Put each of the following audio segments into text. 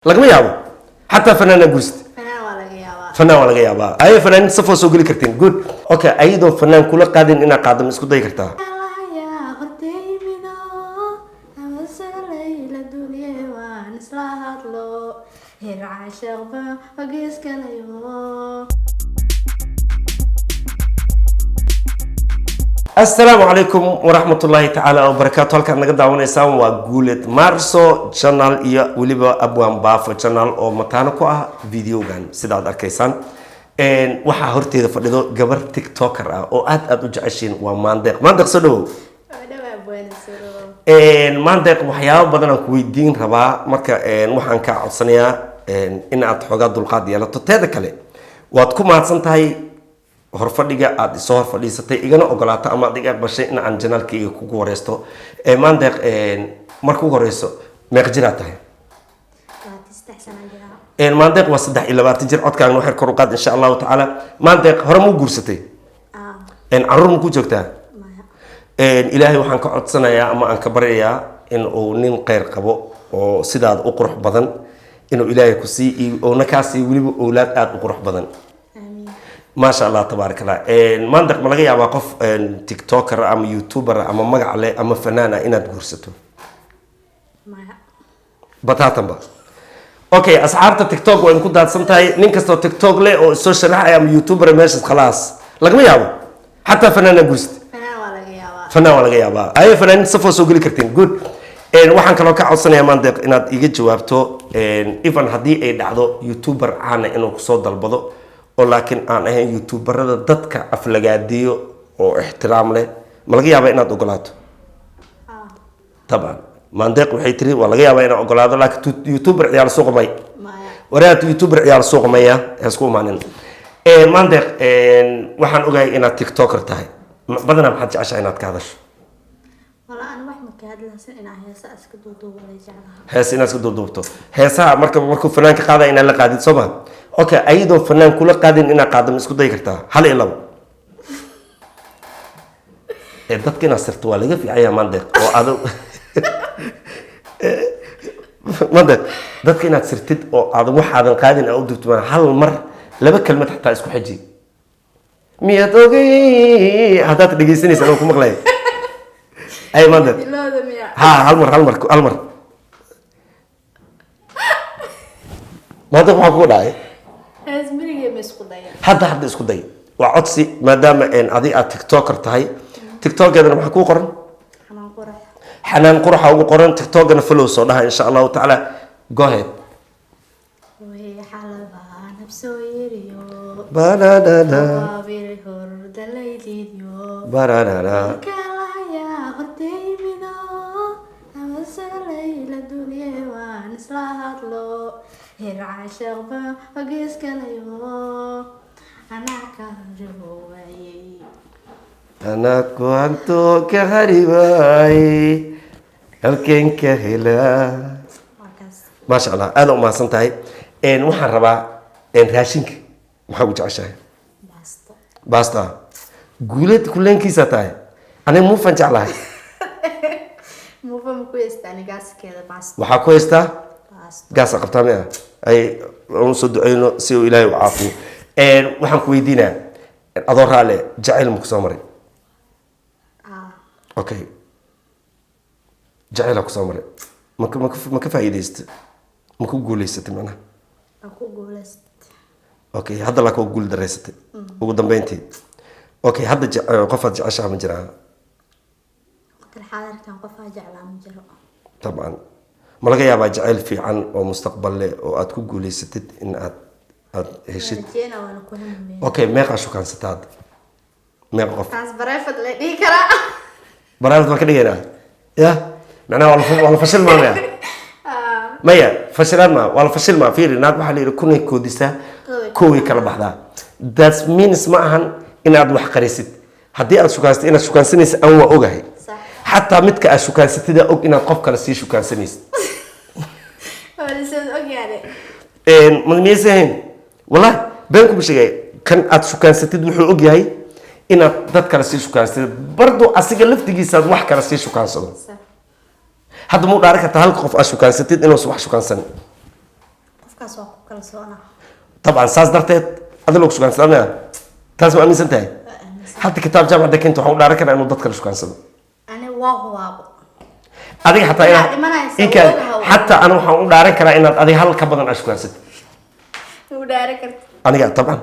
Lagama yaabo xataa fanaana guursatay. Fanaan waa laga yaabaa. Fanaan waa laga yaabaa. Aye, fanaanin safoo soo geli kartiin. Good, okay. Ayadoo fanaan kula qaadin inaad qaado, ma isku dayi kartaa? Alaya hortaymido awasalayla dunye waan isla hadlo hir caashiqba hogeeskalayo. Asalaamu calaykum waraxmat ullaahi tacaala wabarakaatu. Halkaad naga daawanaysaan waa Guuled Marso channel iyo weliba Abwaan Baafo channel oo mataano ku ah videogan. Sidaad arkaysaan, waxaa horteeda fadhido gabar TikToker ah oo aad aad u jeceshiin, waa Maandeeq. Maandeeq, soo dhawow. Waa dhawaa, buwaana. Maandeeq, waxyaabo badan aan ku weydiin rabaa. Marka waxaan kaa codsanayaa in aad xoogaa dulqaad yeelato. Teeda kale, waad ku mahadsan tahay horfadhiga aad isoo horfadhiisatay, igana ogolaato ama aad iga aqbashay in aan channelkayga kugu wareysto. Maandeeq, marka ugu horeyso, meeq jiraad tahay? 23 sana jiraa. Maandeeq waa 23 jir. Codkaagna waxay kor u qaad, insha Allahu tacaala. Maandeeq, hore muu guursatay? Ah. Caruur ma ku joogtaa? Maya. Ilaahay waxaan ka codsanayaa ama aan ka baryayaa in uu nin kheyr qabo oo sidaada u qurux badan inuu Ilaahay ku sii, oona kaa sii weliba owlaad aada u qurux badan. Aamiin. Maasha Allah, tabaarak Allah. Maandeeq, ma laga yaabaa qof TikToker ama YouTuber ama magac leh ama fanaan ah inaad guursato? Maya. Bataatanba. Okay, asxaabta TikTok waa idinku daadsan tahay. Nin kastoo TikTok leh oo soo sharaxaya ama YouTuber meeshaas, khalaas, lagama yaabo xataa fanaana guursatay. Fanaan waa laga yaabaa. Fanaan waa laga yaabaa. Aye, fanaanin safoo soo geli kartiin. Good. Waxaan kaloo ka codsanayaa, Maandeeq, inaad iga jawaabto even haddii ay dhacdo YouTuber caana inuu kusoo dalbado, oo laakiin aan ahayn YouTuberada dadka aflagaadiyo oo ixtiraam leh, ma laga yaabaa inaad ogolaato? Ah. Tabcan, Maandeeq waxay tiri waa laga yaabaa inaan ogolaado, laakiin YouTuber ciyaal suuqa may. Maya. Waraad YouTuber ciyaal suuqa maya, ha isku imaanin. Maandeeq, waxaan ogahay inaad TikToker tahay. Badanaa maxaad jeceshahay inaad ka hadasho? Wala aan wax ma ka hadlaysan, inaa heesa iska duuduubanay jeclaha. Hees inaad iska duuduubto. Heesaha marka markuu fanaanka qaadaya inaad la qaadid, soo ma? Okay, ayadoo fanaan kula qaadin inaad qaado, ma isku dayi kartaa? Hal iyo labo. Ee dadka inaad sirto waa laga fiicanya, Maandeeq, oo ado Maandeeq, dadka inaad sirtid oo aadan waxaadan qaadin aa u dubto. Hal mar laba kelmad xataa isku xeji. Miyaad ogey haddaad dhegeysanaysa anoo ku maqlaya? Ay, Maandeeq. Ilooda miya? Ha, hal mar, hal mar, hal mar. Maanta waxaa kugu dhacay? Hees berigee ma isku daya. Hadda, hadda isku day, waa codsi, maadaama adi aad TikToker tahay. TikTokeedana maxaa kuu qoran? Xanaan qurax. Xanaan Quraxa ugu qoran. TikTokana follow soo dhaha, insha Allahu tacaala. Go ahead. Way xalabaa nabsoo yiriyo. Banana. Baabir hordalaydidyo. Banana. Kalaya hortaymido awasalayla dunye waan isla hadlo hir caashiqba hogeeskalayo anaa ka waayey. Anaa kuanto ka haribaay, halkeen ka helaa? Markaas. Maasha Allah, aada u mahadsan tahay. Waxaan rabaa raashinka maxaa ugu jeceshahay? Baasto. Basta. Guuleed kuleenkiisa tahay, aniga muufan jeclahay. Muufa ma ku haystaan gaaskeeda baasto. Waxaa ku haystaa? Baasto. Gaasa qabtaa miya? Ay, aan soo duceyno si uu Ilaahay u caafiyo. Waxaan ku weydiinaa, adoo raale, jacayl ma kusoo maray? Ah. Okay, jacaylaa kusoo maray. Maka faa'iidaystay? Ma ku guulaysatay macnaha? Waa ku guulayst. Okay, hadda laa kuwa guul daraysatay ugu dambeyntii. Okay, hadda qofaad jeceshaha ma jiraa? Waqtil xaadirkan qofaa jeclaa ma jiro. Dabcan, ma laga yaabaa jacayl fiican oo mustaqbal leh oo aad ku guulaysatid in aad heshid? Rajeyna, waana ku hamamey. Okay, meeqaa shukaansataa hadda? Meeqa qof? Taas private la dhihi karaa. Private baan ka dhigaynaa ya. Macnaha waa la fashil maamaya. Maya, fashilaan maa, waa la fashil maa. Fiiri, naag waxaa la yidhi kunay koodisaa, koway kala baxdaa. That means ma ahan inaad wax qarisid. Haddii aad shukaansatid, inaad shukaansanaysa aan waa ogahay. Sax. Xataa midka aad shukaansatida og inaad qof kale sii shukaansanaysid. Waa lasoo ogyaane. Ma miyaysan ahayn? Wallahi been kuma sheegay. Kan aad shukaansatid wuxuu og yahay inaad dad kale sii shukaansatid. Bardo asiga laftigiisaad wax kale sii shukaansado. Sax. Hadda ma u dhaaran kartaa halka qof aad shukaansatid inuusan wax shukaansanin? Qofkaas waa ku kalsoonaa. Dabcan, saas darteed adi loo shukaansadaa miya? Taas ma aaminsan tahay? Waa aaminsan. Hadda kitaab jaamacadda keenta, waxaan u dhaaran karaa inuu dadka la shukaansado. Ani waa hubaabo. Adiga xataa Waxaa inaad dhimanaysa, inkaad ogahay. Xataa ana waxaan u dhaaran karaa inaad adiga hal ka badan aad shukaansatid. U dhaari karta? Aniga tabcan.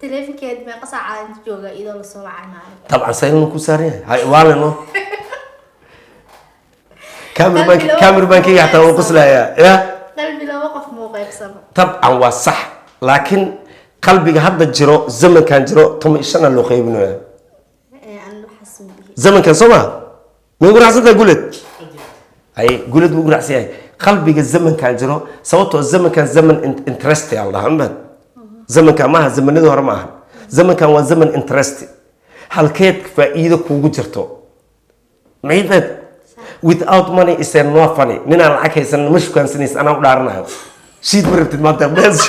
Taleefankeed meeqa saaca inta jooga iyadoo lasoo wacay maalin? Tabcan, saylnu ku saaran yahay. Hay waalino cameraman. Qalbi laba Cameraman-kayga xataa wuu qoslayaa ya. Qalbi laba qof muu qaybsamo. Tabcan, waa sax, laakiin qalbiga hadda jiro, zamankan jiro, 15 loo qaybinaya. Ee aan waxaas ma dhihi. Zamankan soo maha? Ma igu raacsan tahay, Guled? Hay, Guled wuu igu raacsan yahay. Qalbiga zamankan jiro, sababtoo zamankan zaman interest aa la dhahaa ma zamankan maaha, zamanadii hore ma aha. Zamankan waa zaman interest, halkeed faa'iido kuugu jirto maciifeed. Without money is a no funny. Ninaan lacag haysan ma shukaansanaysa, anaa u dhaaranayo. Shiid ma rabtid maanta bes.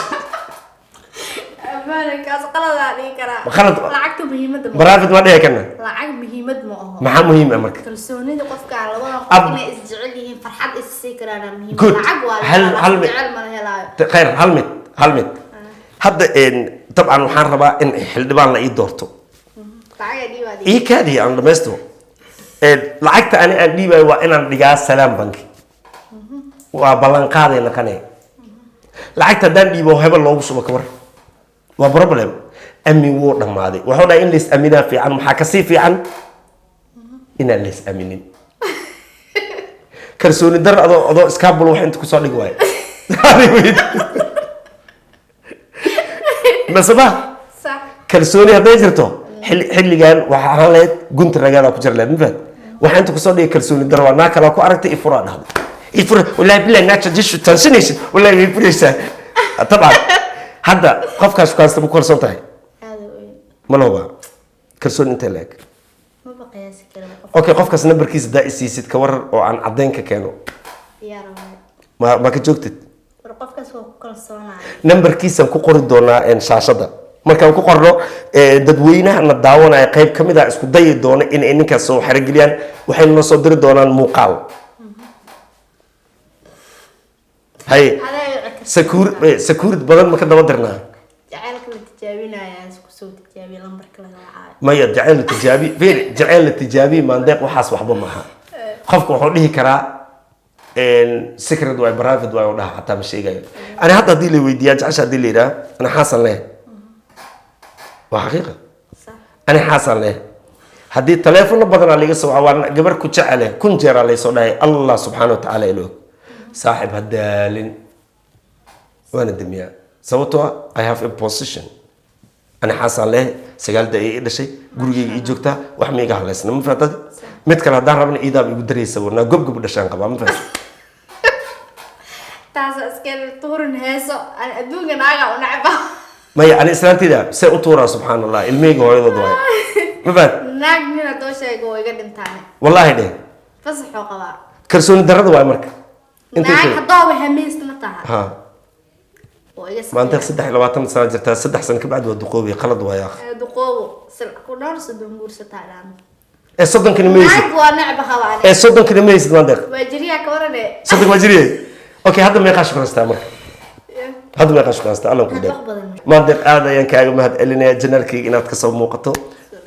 Ammaankaas qaladaa dhihi karaa. Qalad. Lacagta muhiimadda ma Private ma dhihi karna. Lacag muhiimad ma aho. Maxaa muhiim ah marka? Kalsoonida qofka, labada qof inay isjecel yihiin, farxad is sii karaana muhiim. Good. Lacag waa la helaa, jecel ma la helaayo. Khayr, hal mid hadda dabcan waxaan rabaa in xildhibaan la ii doorto. Lacagaa dhiibaa. Ii kaadiya aan dhamaystiro. Lacagta ani aan dhiibayo waa inaan dhigaa Salaam Banki, waa ballanqaaday naqane. Lacagta haddaan dhiibo, hebel loogu shubo, ka war waa problem. Amin wuu dhammaaday. Wuxuu dhahay in lays aminaa fiican, maxaa kasii fiican inaan lays aminin. Kalsooni dar adoo iskaabul wax inta kusoo dhigi waayo maseba. Sax. Kalsooni hadday jirto, xilligan waxaa ahaan lahayd gunta ragaada ku jira lahayd, ma fahad? Waxaa inta kusoo dhigay kalsooni daro, waa naa kalaa ku aragtay, ifuraa dhahday, ifura, wallahi billahi naagta jishu tansanaysid, wallahi way furaysaa. Tabcan, hadda qofkaas shukaansta ma ku kalsoon tahay? Aada weyn. Ma la hubaa kalsooni intee la eg? Maba qiyaasi kara qof. Okay, qofkaas nambarkiisa daa isiisid, ka warar oo aan caddayn ka keeno? Diyaar waaye. Ma ka joogtid? War qofkaas waa ku kalsoonahay. Nambarkiisaan ku qori doonaa shaashadda. Markaan ku qorno, dadweynaha na daawanaya qayb ka mid ah isku dayi doona inay ninkaas soo xerogeliyaan, waxay noo soo diri doonaan muuqaal. Haye. Adaa i codka. Sakuurid badan ma ka daba dirnaa? Jacaylka la tijaabinaya, isku soo tijaabiya lambarka laga wacaayo. Maya, jacayl la tijaabi, fiiri, jacayl la tijaabi maandeeq, waxaas waxba maaha. Qofka wuxuu dhihi karaa secret waay, private waay, oo dhaha xataa ma sheegayo. Ani hadda haddii la weydiiyaa jecesha, haddii la yidhaha ana xaasan leh, waa xaqiiqa. Sax. Ani xaasan leh, haddii taleefono badanaa liga soo waca, waa gabar ku jecele, kun jeeraa laysoo dhahay. Allah subxaana wa tacaala ilo og, saaxib ha daalin, waana damiyaa, sababtoo ah I have a position. Ani xaasaan leh, 9 da i dhashay, gurigayga ii joogtaa, wax ma iga haleysna, ma fahatad? Mid kale haddaan rabna iidaaba igu daraysa, warnaa gobgob dhashaan qabaa, ma fahatad? Taasa iska tuurin heeso. Ani adduunka naagaa u necba. Maya, ani islaantayda see u tuuraa? Subxaan Allah, ilmahayga hooyadood waay, ma fahat? Naag nin haddoo sheego waa iga dhintaane. Wallaahi dheh. Fasaxoo qabaa. Kalsooni darrada waay marka intay Naag sheeg- haddooba hamiista ma taha. Ha. Oo iga. Maanta 23 sano jirtaa, 3 sano kabacdi waa duqoobay, qalad waay akh. Duqoobo ku dhowr 30 guursataa dhaan. Ee 30-kani ma haysid? Naag waa necba qabaa. Ee 30-kani ma haysid, maandeeq? Waa jiriyaa ka warane. 30 waa jiriyay. Okay, hadda meeqaa shukanstaa marka? Hadda meeqaa shukanstaa? Allan ku Hadda dheer. wax badan. Maandeeq, aad ayaan kaaga mahad celinayaa channel-kayga inaad kasoo muuqato.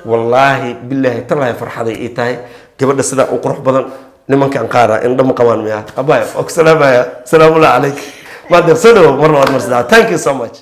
Wallaahi bilaahi talaahi farxaday ii tahay gabadha sidaa u qurux badan. Nimankan qaara indho ma qabaan miya? Abaya, waa ku salaamaya. Salaamullahi calayk, maandeeq. Soo dhawow mar labaad, mar saddexaad. Thank you so much.